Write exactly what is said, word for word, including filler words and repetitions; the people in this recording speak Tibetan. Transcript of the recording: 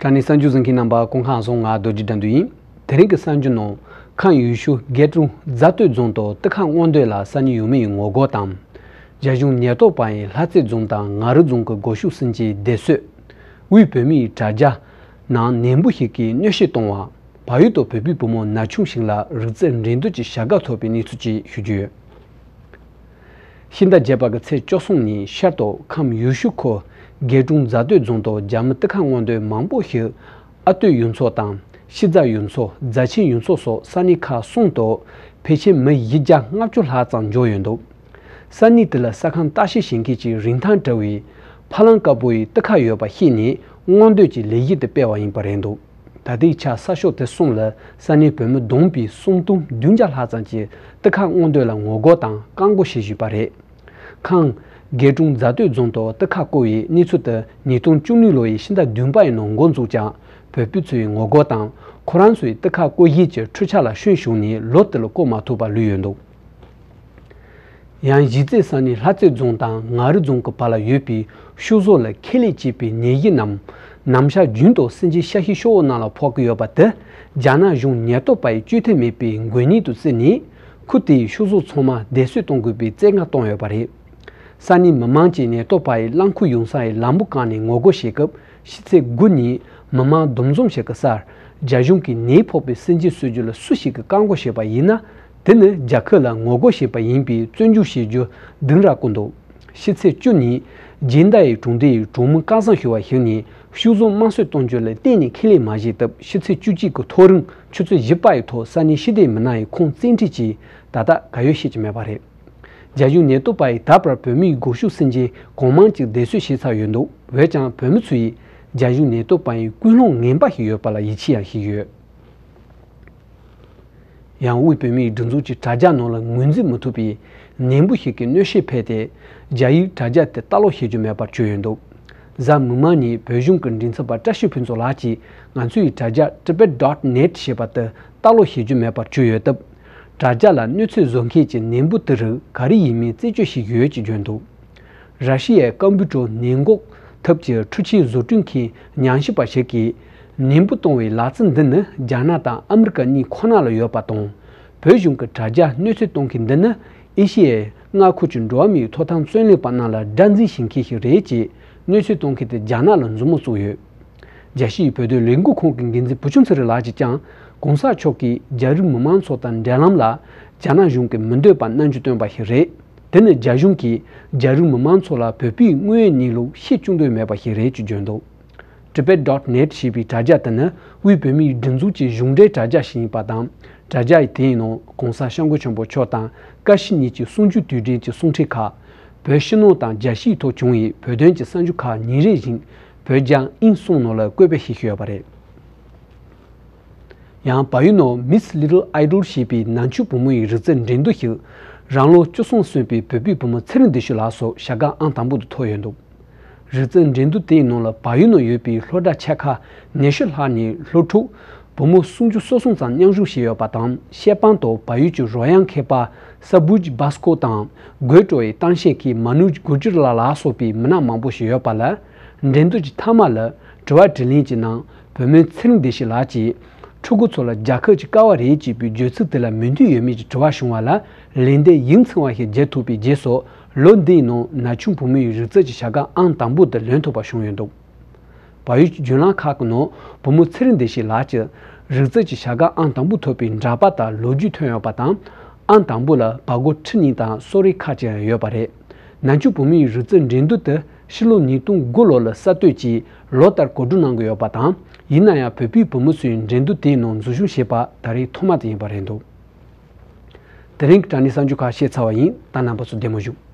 ད་ནི་གསར་འགྱུར་གཟིགས་མཁན་རྣམ་པ་སྐུ་ཁམས་བཟང་། ང་རྡོ་རྗེ་དགྲ་འདུལ་ཡིན། དེ་རིང་གི་གསར་འགྱུར་ནང་། ཁམས་ཡུལ་ཤུལ་དགེ་གྲོང་རྫ་སྟོད་རྫོང་དུ་རྟི་ཁ་སྔོག་འདོན་ལ་ས་གནས་ཡུལ་མི་ཡིས་ངོ་རྒོལ་དང་། རྒྱ་གཞུང་ཉེན་རྟོག་པ་ཡིས་ལྷ་རྩེ་རྫོང་དང་མངའ་རིས་རྫོང་གི་སྒོ་ཕྱུགས་སེམས་ཅན་སྡེ་གསོད། དབུས་བོད་མིའི་དྲ་རྒྱ་ནང་ནད་འབུ་ཞིག་གིས་གནོད་གཞི་བཏང་བ། བལ་ཡུལ་དུ་བོད་པའི་བུ་མོ་ན་ཆུང་ཞིག་ལ་རིག་རྩལ་འགྲན་བསྡུར་གྱི་བྱ་དགའ་ཐོབ་པའི་གནས་ཚུལ་བཅས་ཞུ་རྒྱུ་ཡོད། ཕྱི་ཟླ་བརྒྱད་པ་གི་ཚེས་བཅུ་གསུམ་ཉིན་ཤར་ཏོག་ཁམས་ཡུལ་ཤུལ་ཁུལ་དགེ་གྲོང་རྫ་སྟོད་རྫོང་དུ་རྒྱ་མི་རྟི་ཁ་སྔོག་འདོན་མང་པོ་ཞིག་ཨ་སྟོད་ཡུལ་ཚོ་དང་ཕྱི་རྫ་ཡུལ་ཚོ། རྫ་ཆེན་ཡུལ་ཚོ་སོགས་ས་གནས་ཁག་གསུམ་དུ་ཕལ་ཆེར་མི་བཞི་བརྒྱ་ལྔ་བཅུ་ལྷག་ཙམ་འབྱོར་ཡོད་འདུག། ས་གནས་དེ་ལ་ས་ཁང་ལྟ་བཤལ་བྱེད་མཁན་གྱི་རིན་ཐང་བྲལ་བའི་ཕ་གླང་དཀར་པོའི་རྟི་ཁ་ཡོད་པ་ཤེས་ནས་སྔོག་འདོན་གྱི་ལས་གཞི་དེ་སྤེལ་བ་ཡིན་པ་རེད་འདུག། ད་ལྟའི་ཆར་ས་ཕྱོགས་དེ་གསུམ་ལ་ས་གནས་བོད་མི་བསྡོམས་པས་སུམ་སྟོང་བདུན་བརྒྱ་ལྷག་ཙམ་གྱིས་རྟི་ཁ་སྔོག་འདོན་ལ་ངོ་རྒོལ་དང་བཀག་འགོག་བྱེད་བཞིན་པ་རེད། ཁམས་དགེ་གྲོང་རྫ་སྟོད་རྫོང་དུ་རྟི་ཁ་བརྐོས་པའི་གནས་ཚུལ་དེ་ཉིས་སྟོང་བཅུ་གཉིས་ལོ་ཡི་ཕྱི་ཟླ་བདུན་པ་ཡི་ནང་འགོ་འཛུགས་ཀྱང་། བོད་པ་ཚོས་ངོ་རྒོལ་དང་ཁོ་རང་ཚོའི་རྟི་ཁ་བརྐོ་བྱེད་ཀྱི་འཕྲུལ་ཆས་ལ་སྐྱོན་བྱུང་ནས་ལོ་དེ་ལ་བརྐོ་མ་ཐུབ་པར་ལུས་ཡོད་འདུག། ཡང་གཞིས་རྩེ་ས་གནས་ལྷ་རྩེ་རྫོང་དང་མངའ་རིས་རྫོང་གི་བར་ལ་ཡོད་པའི་ཤུག་བཟོ་ལ་ཁེ་ལས་བྱེད་པའི་ནད་གཞི་རྣམས་ནམ་ཞག་རྒྱུན་དུ་སེམས་ཅན་ཤ་ཤེད་ཤོག་བུ་ནང་ལ་ཕོག་གི་ཡོད་པ་དེ་རྒྱ་ནག་གཞུང་ཉེན་རྟོག་པ་ཡིས་བཅོས་ཐབས་མེད་པའི་འགོས་ནད་དུ་བརྩིས་ནས་ཁུལ་དེའི་ཤུག་བཟོ་ཚང་མ་བསྡད་གསོད་གཏོང་དགོས་པའི་བཙན་བཀའ་བཏང་ཡོད་པ་རེད། ས་གནས་མི་མང་གིས་ཉེན་རྟོག་པ་ཡིས་རླངས་འཁོར་ཡོང་ས་ཡི་ལམ་བུ་བཀག་ནས་ངོ་རྒོལ་བྱེད་སྐབས་ཕྱི་ཚེས་དགུ་ཉིན་མི་མང་འདུ་འཛོམས་བྱེད་ཀྱི་སར་རྒྱ་གཞུང་གིས་ནད་ཕོག་པའི་སེམས་ཅན་གསོད་རྒྱུ་ལ་སུ་ཞིག་གིས་བཀག་འགོག་བྱས་པ་ཡིན་ན། དེ་ནི་རྒྱ་ཁབ་ལ་ངོ་རྒོལ་བྱས་པ་ཡིན་པའི་བཙོན་འཇུག་བྱེད་རྒྱུ་གདན་ར་བསྐུངས་འདུག། ཕྱི་ཚེས་བཅུ་ཉིན་ཇིན་ཏཱ་ཡི་གྲོང་སྡེ་ཡི་གྲོང་མི་སྐལ་བཟང་ཞུ་བར་ཞུགས་ནས་ཤུག་བཟོ་དམར་གསོད་གཏོང་རྒྱུ་ལ་གཏན་ནས་ཁས་ལེན་མ་བྱས་སྟབས་ཕྱི་ཚེས་བཅུ་གཅིག་གི་ཐོ་རངས་ཆུ་ཚོད་བཞི་པ་ཡི་ཐོག་ས་གནས་ཤེས་ལྡན་མི་སྣ་ཡིས་ཁོང་བཙན་ཁྲིད་ཀྱིས་ད་ལྟ་ག་ཡོད་ཤེས་ཀྱི་མེད་པ་རེད། རྒྱ་གཞུང་ཉེན་རྟོག་པ་ཡིས་ད་བར་བོད་མིའི་སྒོ་ཕྱུགས་སེམས་ཅན་གང་མང་ཅིག་བསྡད་གསོད་བྱས་ཚར་ཡོད་འདུག། འོན་ཀྱང་བོད་མི་ཚོ་ཡིས་རྒྱ་གཞུང་ཉེན་རྟོག་པ་ཡི་ཀུན་སློང་ངན་པ་ཞིག་ཡོད་པ་ལ་ཡིད་ཆེས་ཡང་བྱས་ཡོད། ཡང་དབུས་བོད་མིའི་སྒྲིག་འཛུགས་ཀྱི་དྲ་རྒྱ་ནང་ལ་ངོས་འཛིན་མི་ཐུབ་པའི་ནད་འབུ་ཞིག་གིས་གནོད་གཞི་འཕེལ་ཏེ། རྒྱ་ཡིག་དྲ་རྒྱ་དེ་ལྟ་ཀློག་བྱེད་རྒྱུ་མེད་པར་གྱུར་ཡོད་འདུག། གཟའ་མིག་དམར་ཉིན་བོད་གཞུང་གི་མགྲིན་ཚབ་པ་བཀྲ་ཤིས་ཕུན་ཚོགས་ལགས་ཀྱིས་ང་ཚོའི་དྲ་རྒྱ་tibet dot net ཞེས་པ་དེ་ལྟ་ཀློག་བྱེད་རྒྱུ་མེད་པར་གྱུར་ཡོད་སྟབས། དྲ་རྒྱ་ལ་གནོད་འཚེ་བཟོ་མཁན་གྱི་ནད་འབུ་དེ་རིགས་ག་རེ་ཡིན་མིན་རྩད་གཅོད་བྱེད་ཀྱི་ཡོད་ཅེས་བརྗོད་འདུག། ར་ཤི་ཡའི་ཀམ་པུ་ཊར་ནད་འགོག་ཐབས་ཀྱི་འཕྲུལ་ཆས་བཟོ་སྐྲུན་མཁན་ཉམས་ཞིབ་པ་ཞིག་གིས། ནད་འབུ་གཏོང་བའི་ལག་རྩལ་འདི་ནི་རྒྱ་ནག་དང་ཨ་མི་རི་ཀ་གཉིས་ཁོ་ན་ལ་ཡོད་པ་དང་། བོད་གཞུང་གི་དྲ་རྒྱ་གནོད་འཚེ་གཏོང་མཁན་འདི་ནི་ཨེ་ཤི་ཡའི་མངའ་ཁུལ་གྱི་འགྲོ་བ་མིའི་ཐོབ་ཐང་རྩོད་ལེན་པ་རྣམས་ལ་དགྲ་འཛིན་བྱེད་མཁན་ཞིག་རེད་ཅེས་གནོད་འཚེ་གཏོང་མཁན་དེ་རྒྱ་ནག་ལ་མཛུབ་མོ་བཙུགས་ཡོད། རྒྱལ་སྤྱིའི་བོད་དོན་ལས་འགུལ་ཁང་གི་འགན་འཛིན་བུ་ཆུང་ཚེ་རིང་ལགས་ཀྱིས་ཀྱང་གོང་ས་མཆོག་གིས་རྒྱ་རིགས་མི་མང་ཚོ་དང་འབྲེལ་ལམ་ལ་རྒྱ་ནག་གཞུང་གིས་མི་འདོད་པ་རྣམ་འགྱུར་སྟོན་པ་ཞིག་རེད། དེ་ནི་རྒྱ་གཞུང་གིས་རྒྱ་རིགས་མི་མང་ཚོ་ལ་བོད་པའི་དངོས་ཡོད་གནས་ལུགས་ཤེས་བཅུག་འདོད་མེད་པ་ཞིག་རེད་ཅེས་བརྗོད་འདུག། tibet dot net ཞེས་པའི་དྲ་རྒྱ་དེ་ནི་དབུས་བོད་མིའི་སྒྲིག་འཛུགས་ཀྱི་གཞུང་འབྲེལ་དྲ་རྒྱ་ཞིག་ཡིན་པ་དང་། དྲ་རྒྱ་དེའི་ནང་གོང་ས་སྐྱབས་མགོན་ཆེན་པོ་མཆོག་དང་བཀའ་སྤྱི་གཉིས་ཀྱི་གསུང་ཆོས་དུས་དྲན་གྱི་གསུང་འཕྲིན་ཁག། བོད་ཕྱི་ནང་དང་རྒྱལ་སྤྱིའི་ཐོག་བྱུང་བའི་བོད་དོན་གྱི་གསར་འགྱུར་ཁག་ཉིན་རེ་བཞིན་བོད་རྒྱ་དབྱིན་གསུམ་ནང་ལ་བཀོད་སྤེལ་བྱེད་བཞིན་ཡོད་པ་རེད། ཡང་བལ་ཡུལ་ནང་Miss Little Idol ཞེས་པའི་ནང་ཆོས་བུ་མོ་ཡི་རིག་རྩལ་འགྲན་བསྡུར་ཞིག་རང་ལོ་བཅུ་གསུམ་སོན་པའི་བོད་པའི་བུ་མོ་ཚེ་རིང་བདེ་ཆོས་ལགས་སུ་བྱ་དགའ་ཨང་དང་པོ་དེ་ཐོབ་ཡོད་འདུག། རིག་རྩལ་འགྲན་བསྡུར་དེའི་ནང་ལ་བལ་ཡུལ་ནང་ཡོད་པའི་སློབ་གྲྭ་ཆེ་ཁག་ཉི་ཤུ་ལྷག་ནས་སློབ་ཕྲུག་བུ་མོ་སུམ་ཅུ་སོ་གསུམ་ཙམ་མཉམ་ཞུགས་བྱས་ཡོད་པ་དང་། བཤད་པ་དང་བལ་ཡུལ་གྱི་རོལ་དབྱངས་མཁས་པ་ས་བུཇ་བྷ་སྐོ་དང་། དགོད་བྲོ་བའི་གཏམ་བཤད་མཁན་མ་ནུཇ་གུར་ཇར་ལ་ལ་སོགས་པའི་མི་སྣ་མང་པོ་ཞིག་ཡོད་པ་ལ། འགྲན་བསྡུར་གྱི་མཐའ་མ་ལ་དྲི་བ་དྲིས་ལན་གྱི་ནང་བུ་མོ་ཚེ་རིང་བདེ་ཆོས་ལགས་ཀྱིས། ཕྲུ་གུ་ཚོ་ལ་རྒྱལ་ཁབ་ཀྱི་ཀ་བ་རེད་ཅེས་པའི་བརྗོད་ཚིག་དེ་ལ་མོས་མཐུན་ཡོད་མེད་ཀྱི་དྲི་བ་བྱུང་བ་ལ་ལན་འདེབས་ཡིག་ཚང་བ་ཞིག་བརྒྱབ་ཐུབ་པའི་རྗེས་སུ། ལོ་འདིའི་ནང་ན་ཆུང་བུ་མོའི་རིག་རྩལ་གྱི་བྱ་དགའ་ཨང་དང་པོ་དེ་ལེན་ཐུབ་པ་བྱུང་ཡོད་འདུག། བལ་ཡུལ་གྱི་བརྒྱུད་ལམ་ཁག་གི་ནང་བུ་མོ་ཚེ་རིང་བདེ་ཆོས་ལགས་ཀྱིས་རིག་རྩལ་གྱི་བྱ་དགའ་ཨང་དང་པོ་ཐོབ་པའི་འདྲ་པར་དང་ལོ་རྒྱུས་ཐོན་ཡོད་པ་དང་། ཨང་དང་པོ་ལ་བ་གོ་ཁྲི་གཉིས་དང་གསོལ་རས་ཁག་ཅིག་ཡང་ཡོད་པ་རེད། ན་ཆུང་བུ་མོའི་རིག་རྩལ་འགྲན་བསྡུར་དེ་ཕྱི་ལོ་ཉིས་སྟོང་དགུ་ལོ་ལ་གསར་གཏོད་ཀྱིས་ལོ་ལྟར་གོ་སྒྲིག་གནང་གི་ཡོད་པ་དང་། ཡིན་ན་ཡང་བོད་པའི་བུ་མོ་ཚོས་འགྲན་བསྡུར་དེའི་ནང་འཛུལ་ཞུགས་བྱས་པ་ད་རེས་ཐོག་མ་དེ་ཡིན་པ་རེད་འདུག། དེ་རིང་གི་དྲ་གནས་གསར་འགྱུར་ཁག་བཤད་ཚར་བ་ཡིན། ད་རྣམ་པ་ཚོ་བདེ་མོ་བཞུགས།